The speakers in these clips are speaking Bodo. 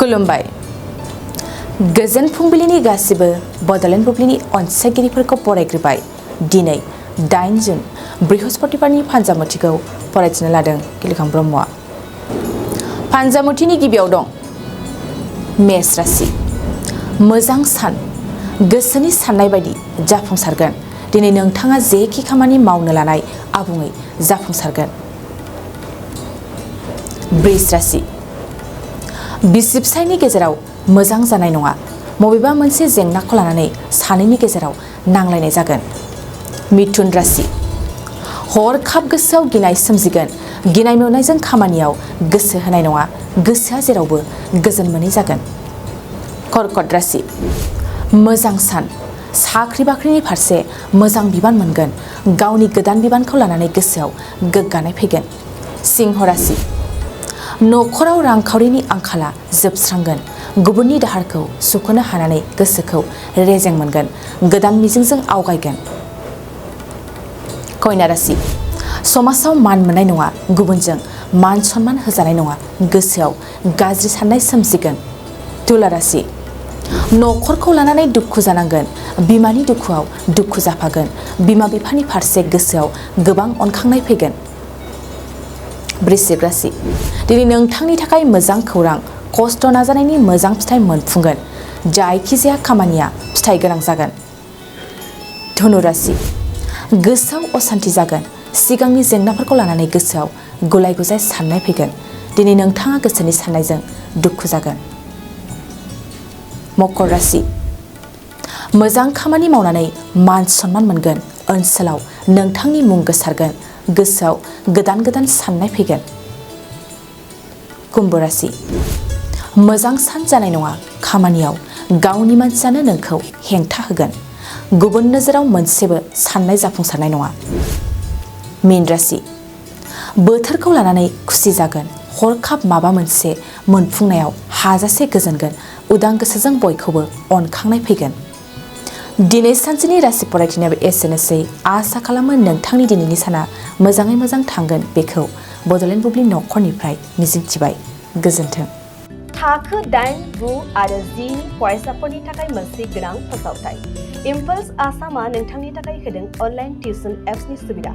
खुलुमबाय गोजोन फुंबिलिनि गासिबो बड'लेण्ड बुब्लिनि अनसायगिरिफोरखौ बरायग्रोबाय दिनै 8 जुन बृहस्पतिबारनि फान्जामुथिखौ फरायथिनो लादों गिलिखां ब्रह्मआ फान्जामुथिनि गिबियाव दं मेष राशि मोजां सान गोसोनि साननाय बायदि जाफुंसारगोन दिनै नोंथाङा जेखि खामानि मावनो लानाय आबुङै जाफुंसारगोन वृष राशि बिसि फिसायनि गेजेराव मोजां जानाय नङा बबेबा मोनसे जेंनाखौ लानानै सानैनि गेजेराव नांलायनाय जागोन मिथुन राशि हरखाब गोसोआव गिनाय सोमजिगोन गिनाय मोननायजों खामानियाव गोसो होनाय नङा गोसोआ जेरावबो गोजोन मोनै जागोन कर्कट राशि मोजां सान साख्रि बाख्रिनि फारसे मोजां बिबान मोनगोन गावनि गोदान बिबानखौ लानानै गोसोआव गोग्गानाय फैगोन सिंह राशि न'खराव रांखावरिनि आंखाला जोबस्रांगोन गुबुननि दाहारखौ सुख'नो हानानै गोसोखौ रेजें मोनगोन गोदान मिजिंजों आवगायगोन कन्या राशि समाजाव मान मोननाय नङा गुबुनजों मान सन्मान होजानाय नङा गोसोआव गाज्रि साननाय सोमजिगोन तुला राशि न'खरखौ लानानै दुखु जानांगोन बिमानि दुखुआव दुखु जाफागोन बिमा बिफानि फारसे गोसोआव गोबां अनखांनाय फैगोन वृश्चिक राशि दिनै नोंथांनि थाखाय मोजां खौरां खस्थ' नाजानायनि मोजां फिथाइ मोनफुंगोन जायखिजाया खामानिया फिथाइ गोनां जागोन धनु राशि गोसोआव असान्थि जागोन सिगांनि जेंनाफोरखौ लानानै गोसोआव गुलाय गुजाय साननाय फैगोन दिनै नोंथाङा गोसोनि साननायजों दुखु जागोन मकर राशि मोजां खामानि मावनानै मान सन्मान मोनगोन ओनसोलाव नोंथांनि मुं गोसारगोन गोसोआव गोदान गोदान साननाय फैगोन कुम्भ राशि मोजां सान जानाय नङा खामानियाव गावनि मानसियानो नोंखौ हेंथा होगोन गुबुन नोजोराव मोनसेबो साननाय जाफुंसारनाय नङा मीन राशि बोथोरखौ लानानै खुसि जागोन हरखाब माबा मोनसे मोनफुंनायाव हाजासे गोजोनगोन उदां गोसोजों बयखौबो अनखांनाय फैगोन दिनै सानसेनि राशि फरायथिनायाबो एसेनोसै आसा खालामो नोंथांनि दिनैनि साना मोजाङै मोजां थांगोन बेखौ बड'लेण्ड बुब्लि न'खरनिफ्राय मिजिंथिबाय गोजोन्थों थाखो 8, 9 आरो 10 नि फरायसाफोरनि थाखाय मोनसे गोनां फोसावथाय इम्पल्स आसामआ नोंथांनि थाखाय होदों अनलाइन टिउसन एप्सनि सुबिदा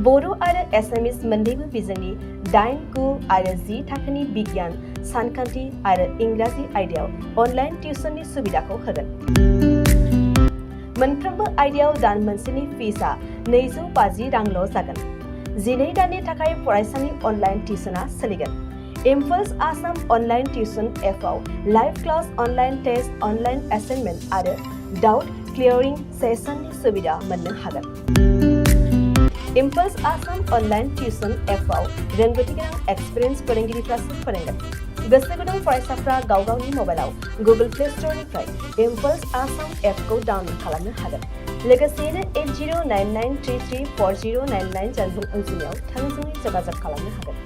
बर' आरो एसामिस मोन्नैबो बिजोंनि 8, 9 आरो 10 थाखोनि बिगियान सानखान्थि आरो इंराजि आयदायाव अनलाइन टिउसननि सुबिदाखौ होगोन मोनफ्रोमबो आयदायाव दान मोनसेनि फिसआ 250 रांल' जागोन 12 दाननि थाखाय फरायसानि अनलाइन टिउसना सोलिगोन इम्पल्स आसाम अनलाइन टिउसन एपआव live class online test online assignment आरो डाउट क्लियरिं सेसननि सुबिदा मोननो हागोन इम्पल्स आसाम अनलाइन टिउसन एपआव रोंगौथि गोनां एक्सपिरियेन्स फोरोंगिरिफ्रासो फोरोंगोन गोसो गुदुं फरायसाफ्रा गाव गावनि मबाइलाव गुगल प्ले स्ट'रनिफ्राय इम्पल्स आसाम एपखौ डाउनल'ड खालामनो हागोन लोगोसेयैनो 8099334099 जानबुं अनजिमायाव थोंजोङै जगाजग खालामनो हागोन